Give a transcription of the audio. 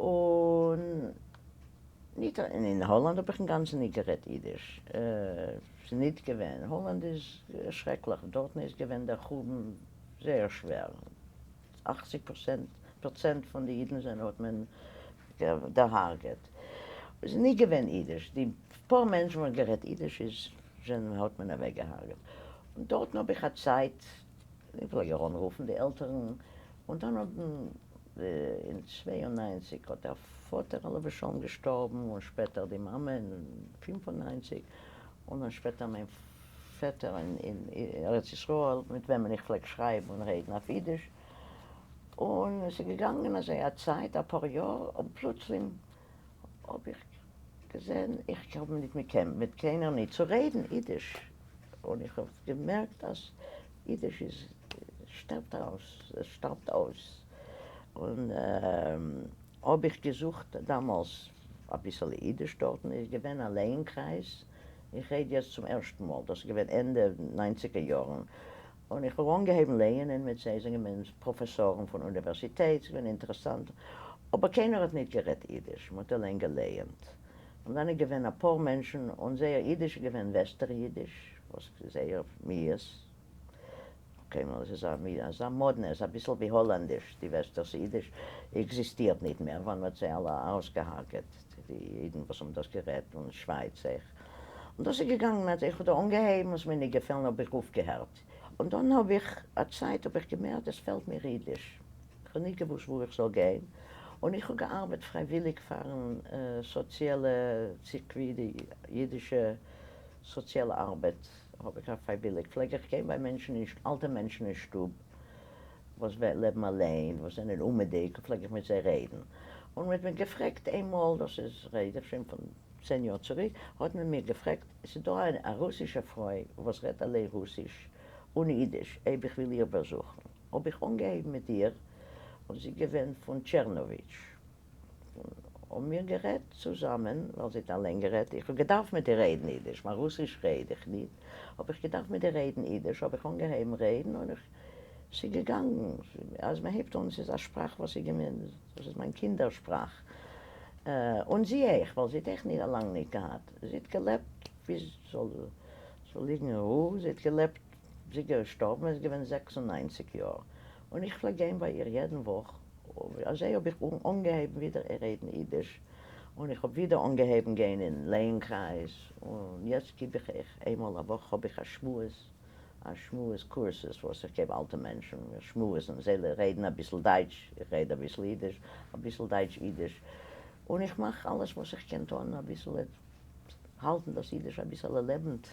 און ניט אין האלאנד האב איך אינגאנצן ניט גערעדט אידיש, ס'איז ניט געווען, האלאנד איז שרעקליך, דארטן איז געווען דער חורבן זייער שווער, 80 פראצענט פון די אידן זענען האט מען דערהרגעט, ס'איז ניט געווען אידיש, די פאר מענטשן וואס האבן גערעדט אידיש איז זענען האט מען אוועקגעהרגעט, און דארטן האב איך א צייט, איך פלעג אנרופן די עלטערן, און דאן האבן אין 92 האט דער פאטער עליו השלום געשטארבן, און שפעטער די מאמע אין 95, און דאן שפעטער מיין פעטער אין ארץ ישראל מיט וועמען איך פלעג שרייבן און רעדן אויף אידיש, און עס איז געגאנגען אזוי א צייט אפאר יאר, און פלוצלינג האב איך געזען איך האב ניט מיט קיינער ניט צו רעדן אידיש, און איך האב געמערקט אז אידיש איז שטארבט אויס, עס שטארבט אויס, און האב איך געזוכט דאמאלס אביסעלע אידיש דארטן איז געווען א לייענקרייז, איך רעד יעצט צום ערשטן מאל, דאס איז געווען ענדע ניינציגער יארן, און איך האב אנגעהויבן לייענען מיט זיי, זענען געווען פראפעסארן פון אוניווערסיטעט, ס'איז געווען אינטערעסאנט, אבער קיינער האט ניט גערעדט אידיש, מ'האט אליין געלייענט, און דאן איז געווען אפאר מענטשן, און זייער אידיש איז געווען וועסטער אידיש, וואס איז זייער מיאוס, קיינמאל, עס איז אזא מאדנע, עס איז אביסל ווי האלאנדיש, די וועסטערס אידיש עקזיסטירט ניט מער, ווייל מ'האט זיי אלע אויסגעהרגעט, די אידן וואס האבן דאס גערעדט, און שווייץ אויך. און דאס איז געגאנגען אז איך האב דא אנגעהויבן און עס איז מיר ניט געפעלן האב איך אויפגעהערט. און דאן האב איך א צייט האב איך געמערקט עס פעלט מיר אידיש. איך האב ניט געוואוסט וואו איך זאל גיין. און איך האב געארבעט פרייוויליג פארן סאציעלע צירקווי די אידישע סאציעלע ארבעט האב איך פרייוויליג פלעג איך גיין ביי מענטשן אין אלטע מענטשן אין שטוב וואס לעבן אליין וואס זענען אומעדיג פלעג איך מיט זיי רעדן. און מען האט מיר געפרעגט איינמאל, דאס איז רעד איך שוין פון 10 יאר צוריק, האט מען מיר געפרעגט, עס איז דא א רוסישע פרוי וואס רעדט אליין רוסיש און אידיש, אויב איך וויל איר באזוכן. האב איך אנגעהויבן מיט איר, און זי איז געווען פון טשערנאוויטש, האבן מיר גערעדט צוזאמען, ווייל זי האט אליין גערעדט, איך האב געדארפט מיט איר רעדן אידיש, מיין רוסיש רעד איך ניט, האב איך געדארפט מיט איר רעדן אידיש, האב איך אנגעהויבן רעדן און איך, ס'איז געגאנגען, אז מען הייבט אן, ס'איז א שפראך וואס איז געווען, דאס איז מיין קינדער שפראך, און זי אויך, ווייל זי האט אויך ניט לאנג ניט געהאט, זי האט געלעבט ביז זאל זאל ליגן אין רו, זי האט געלעבט, זי איז געשטארבן איז געווען 96 יאר, און איך פלעג גיין ביי איר יעדן וואך, אזוי האב איך אנגעהויבן ווידער רעדן אידיש, און איך האב ווידער אנגעהויבן גיין אין לייענקרייז, און יעצט גיב איך אויך איינמאל א וואך האב איך א שמועס, א שמועס קורסעס וואס איך געב אלטע מענטשן, מיר שמועסן, זיי רעדן אביסל דייטש, איך רעד אביסל אידיש, אביסל דייטש אידיש, און איך מאך אלעס וואס איך קען טון אביסל האלטן דאס אידיש אביסעלע לעבנד.